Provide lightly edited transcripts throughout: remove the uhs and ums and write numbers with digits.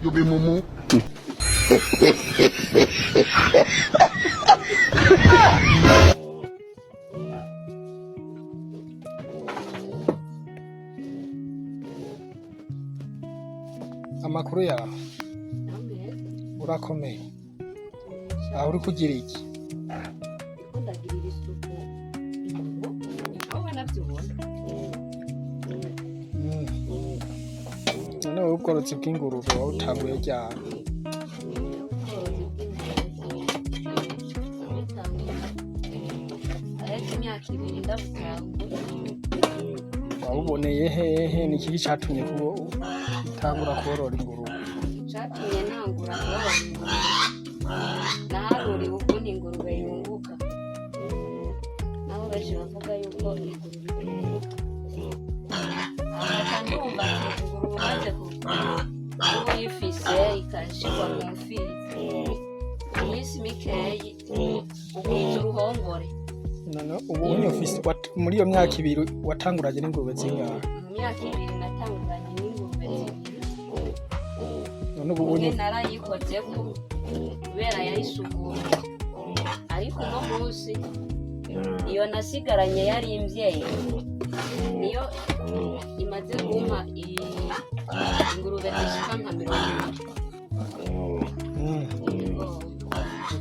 You be mumu. Amakuru yawe? Urakomeye? Aho uri kugira iki? Ndiko ndagirira isuku ingurube, aho banavyibona. None wowe ubworozi bw'ingurube wawutanguye ryari? Ubworozi bw'ingurube nabutanguye haraheze imyaka 2 ndabutanguye. Wabuboneye hehe? Ni iki catumye utangura korora ingurube? Icatumye ntangura korora ingurube, naharuriwe ukuntu ingurube yunguka, naho benshi bavuga yuko ingurube itunguka. Nkaca ndumva ati ingurube umaze kuba uyifise ikashirwa mu mfizi, iminsi mikeyi ugwiza uruhongore. None ubu unye ufise muri iyo myaka 2 watanguranye n'ingurube zingahe? Mu myaka 2 natanguranye n'ingurube 2. None ubu Imwe unye narayikozeko kubera yari isugumye, ariko uno munsi iyo nasigaranye yari imvyeyi niyo imaze kumpa ingurube zishika nka 20. Yego.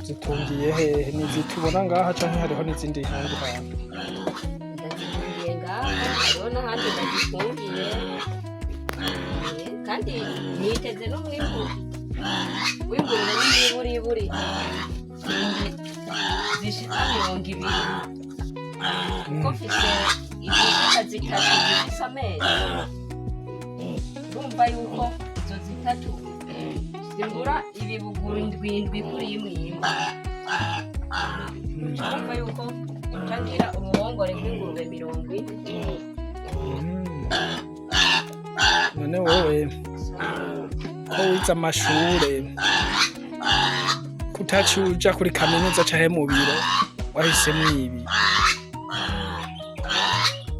Zitungiye hehe? Nizi tubona ngaha canke hariho n'izindi handi hantu? Ndazitungiye ngaha, hariho n'ahandi ndazitungiye. Kandi niteze n'umwimbu w'ingurube n'imiburiburi zishika 20, kuko mfise izishika 3 zifise amezi. Urumva yuko izo 3 zimbura ibibuguru indwi indwi kuri imwe imwe. Urumva yuko nca ngira uruhongore rw'ingurube 40. None wowe ko wize amashure, kutaciye uja kuri kaminuza canke mu biro, wahisemwo ibi?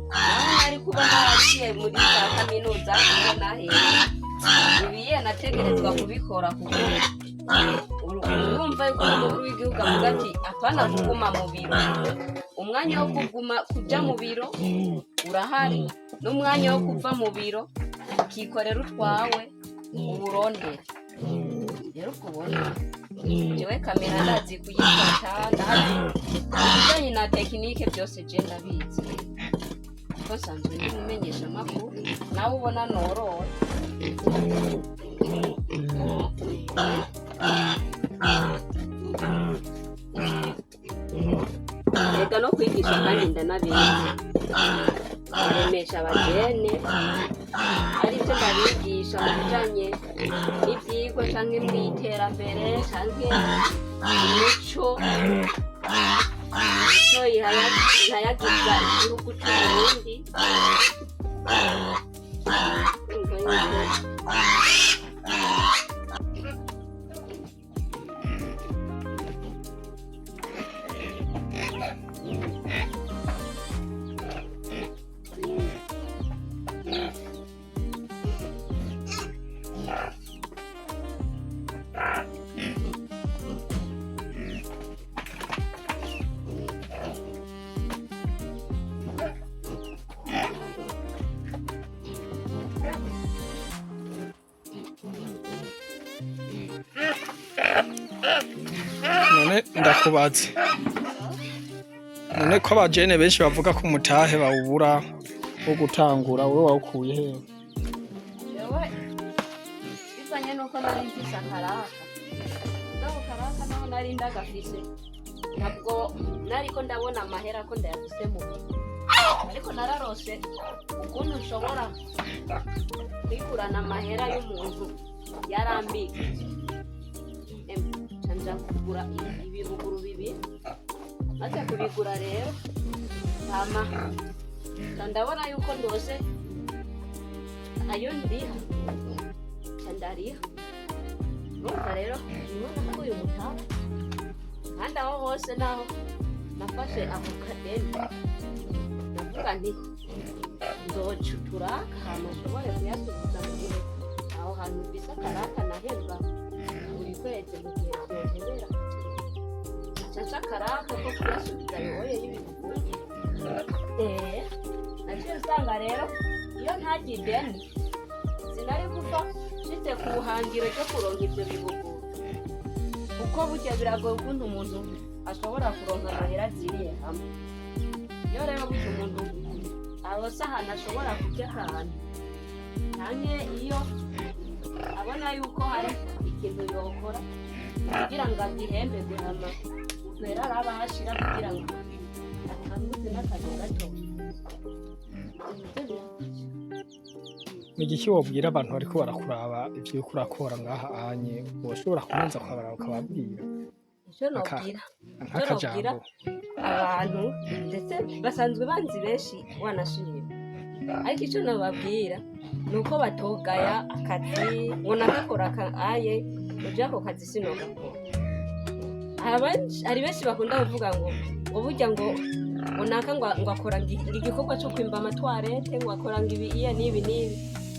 Naho nari kuba naragiye muri za kaminuza kuko nahehe ibiye nategerezwa kubikora, kuko urumva yuko umukuru w'igihugu avuga ati apana kuguma mu biro. Umwanya wo kuguma kuja mu biro urahari, n'umwanya wo kuva mu biro ukikorera utwawe uburondere. Rero ubwo ubona jewe kamera ndazi kuyifata, ndazi ibijanye na tekinike byose, je ndabizi kuko nsanzwe ndi umumenyesha amakuru, nawe ubona norora. Reka no kwigisha kandi ndanabizi, ndaremesha abajene, aribyo ndabigisha mu bijanye n'ivyigwa canke mw'iterambere canke imico ihayagiza igihugu c'Uburundi. Urumva yuko None ndakubaze, none ko abajene benshi bavuga ko umutahe bawubura wo gutangura, wowe wawukuye hehe? Jewe bivanye nuko nari mfise akaraka, mugabo karaka naho nari ndagafise ntabwo nariko ndabona amahera ko ndayafise mu biro, ariko nararose ukuntu nshobora kwikurana amahera y'umuntu yarambikije. Nca nja kugura ibibuguru 2. Maze kubigura rero, hama nca ndabona yuko ndose ayo ndiha, nca ndariha. Urumva rero niho nakuye umutahe. Kandi aho hose naho nafashe ako kadeni, ndavuga nti nzoca uturaka hama nshobore kuyasubiza mu gihe aho hantu mfise akaraka nahembwa buri kwezi. Mu gihe vyohebera, nca nca akaraka ko kuyasubiza yoye y'ibihumbi. Naciye usanga rero iyo ntagiye ideni sinari gupfa nshitse ku buhangiro ryo kuronka ivyo bibuguru, kuko burya biragoye ukuntu umuntu ashobora kuronka amahera aziriye hamwe. Iyo rero burya umuntu arose ahantu ashobora kurya akantu, canke iyo abona yuko hari ikintu yokora kugira ngo agihemberwe, hama utwera araba aho ashira kugira ngo atanguze n'akantu gato. Ivyo birafasha. Ni igiki wobwira abantu bariko barakuraba ivyo uriko urakora ngaha anye? Woshobora kubanza ukabaraba ukababwira Icyo nobwira nk'akajambo? Abantu ndetse basanzwe banzi benshi wanashima, ariko icyo nababwira ni uko batogaya akazi ngo nagakora aye uje ako kazi sinogakora. Hari benshi bakunda kuvuga ngo burya ngo naka ngo akora ngo igikorwa cyo kwimba amatwarete, ngo akora ngo ibi iya n'ibi n'ibi.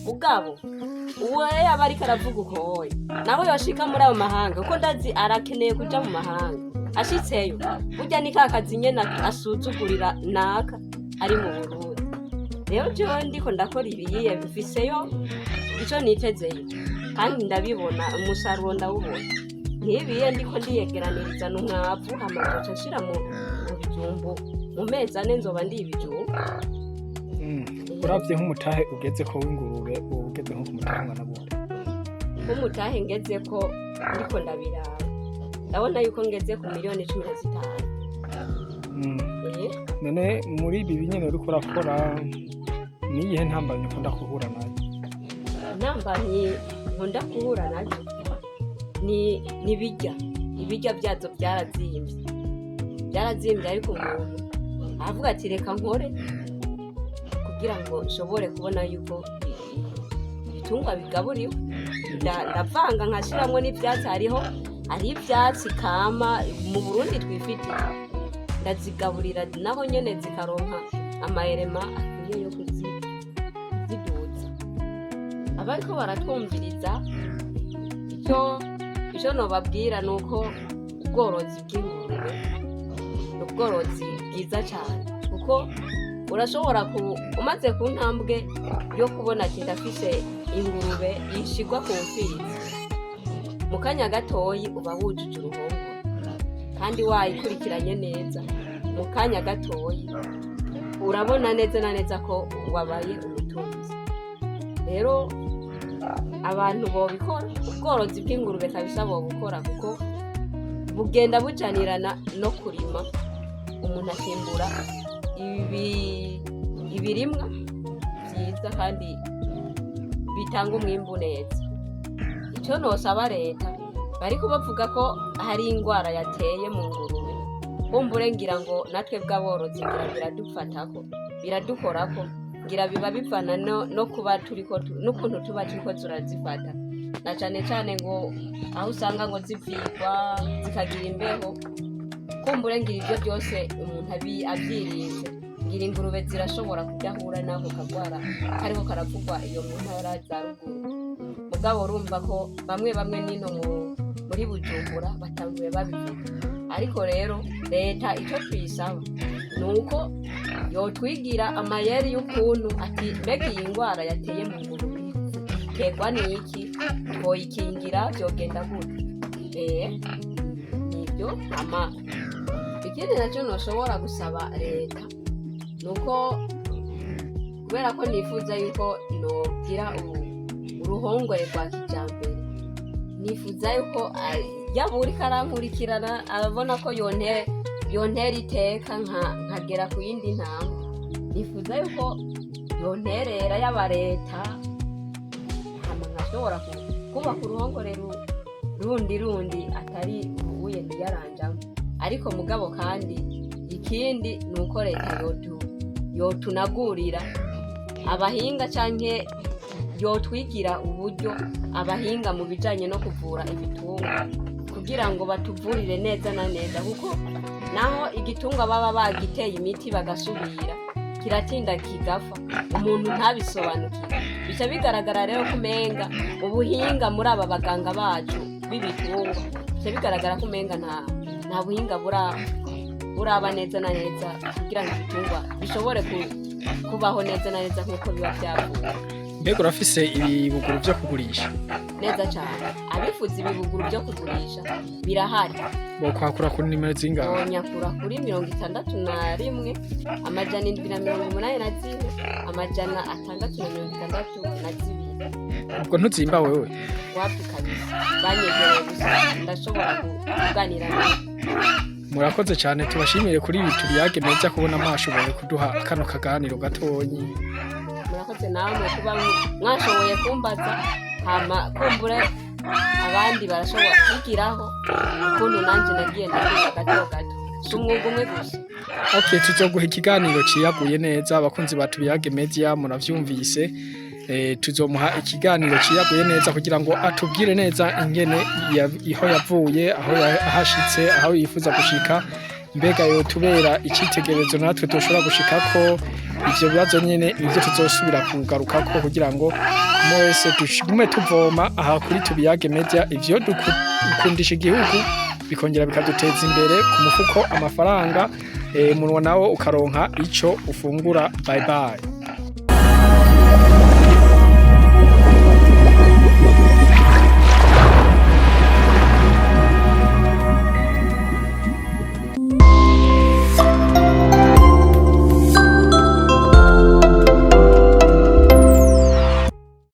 Mugabo uwo yaba ariko aravuga uko wowe nawe yoshika muri ayo mahanga, kuko ndazi arakeneye kuja mu mahanga, ashitseyo burya ni ka kazi nyene asuzugurira naka ari mu Burundi. Rero jewe ndiko ndakora ibiyiye mfiseyo ico nitezeyo, kandi ndabibona, umusaruro ndawubona. Nkibiye ndiko ndiyegeraniriza n'umwavu, hama nzoca nshira mu bijumbu, mu mezi 4 nzoba ndi ibijumbu. Uravye nk'umutahe ugeze ko w'ingurube, uba ugeze nko ku mutahe ungana gute? Nk'umutahe ngeze ko ndiko ndabiraba, ndabona yuko ngeze ku miliyoni 15. None muri ibi binyene uriko urakora, niyihe ntambamyi ukunda guhura nayo? Intambamyi nkunda guhura nazo ni nibirya ibirya byazo byarazimbye, byarazimbye, ariko umuntu aravuga ati reka nkore kugira ngo nshobore kubona yuko ibitungwa bigaburiwe. Ndavanga nkashiramwo n'ivyatsi, hariho ivyatsi kama mu Burundi twifitiye, ndazigaburira naho nyene zikaronka amayerema akwiye yo kuziduza. Abariko baratwumviriza, icyo nobabwira ni uko ubworozi bw'ingurube ni ubworozi bwiza cyane, kuko urashobora ku umaze ku ntambwe yo kubona ati ndafise ingurube ishigwa ku mfizi, mu kanya gatoyi uba wujuje uruhongore kandi wayikurikiranye neza. Mu kanya gatoyi urabona neza na neza ko wabaye umutunzi. Rero abantu bobikora, ubworozi bw'ingurube kabisa bobukora, kuko bugenda bujanirana no kurima, umuntu akimbura ibirimwa byiza kandi bitanga umwimbu neza. Icyo nosaba leta, bariko bavuga ko hari indwara yateye mu ngurube, kumbure ngira ngo natwe bw'aborozi ngira biradufatako, biradukorako, ngira biba bivana no kuba turiko n'ukuntu tuba turiko turazifata, na cane cane ngo aho usanga ngo zivyigwa zikagira imbeho. Kumbure ngira ibyo byose umuntu avyirinze, ngira ingurube zirashobora kudahura n'ako kagwara kariko karavugwa iyo mu ntara za ruguru. Mugabo urumva ko bamwe bamwe nino muri Bujumbura batanguye babivuga. Ariko rero leta icyo tuyisaba ni uko yotwigira amayeri y'ukuntu ati mbega iyi ndwara yateye mu ngurube iterwa n'iki, twoyikingira byogenda gute? Nibyo. Ama ikindi nacyo ntushobora gusaba leta ni uko, kubera ko nifuza yuko nogira uruhongore rwa kijambere, nifuza yuko yaba uriko arankurikirana arabona ko yontera iteka nkagera ku yindi ntambwe, nifuza yuko yonterera yaba leta, hama nkashobora kubaka uruhongore rundi atari ubuye niyaranjamo. Ariko mugabo kandi ikindi ni uko leta yotunagurira abahinga canke yotwigira uburyo abahinga mu bijanye no kuvura ibitungwa. Kugira ngo batuvurire neza na neza, kuko naho igitungwa baba bagiteye imiti bagasubira kiratinda kigafa, umuntu ntabisobanukire. Bica bigaragara rero ko umenga ubuhinga muri aba baganga bacu b'ibitungwa, bica bigaragara ko umenga nta buhinga buraba neza na neza kugira ngo ibitungwa bishobore kubaho neza na neza nk'uko biba byavuye. Mbega urafise ibibuguru vyo kugurisha? Neza cyane, abifuza ibibuguru byo kugurisha birahari. Bokwakura kuri nimero zingahe? Bonyakura kuri 61 784 662. Ubwo ntuzimba wewe? Wapi kabisa, banyegereye gusa ndashobora kuganira nabo. Murakoze cyane, tubashimire kuri ibi tubiyage meza kubona mwashoboye kuduha kano kaganiro gatonyi. Murakoze namwe kuba mwashoboye kumbaza, hama kumbure abandi barashobora kwigiraho ukuntu nanjye nagiye ndakiga gato gato, si umwuga umwe gusa. Okay, tuzoguha ikiganiro ciyaguye neza. Abakunzi ba Tubiyage Media, muravyumvise, tuzomuha ikiganiro ciyaguye neza kugira ngo atubwire neza ingene iho yavuye, aho ahashitse, aho yifuza gushika, mbega yotubera icitegererezo natwe dushobora gushikako. Ivyo bibazo nyene nivyo tuzosubira kugarukako kugira ngo umwe wese tugume tuvoma aha kuri Tubiyage Media ivyo dukundisha igihugu, bikongera bikaduteza imbere ku mufuko amafaranga, munwa nawo ukaronka ico ufungura. Bye bye.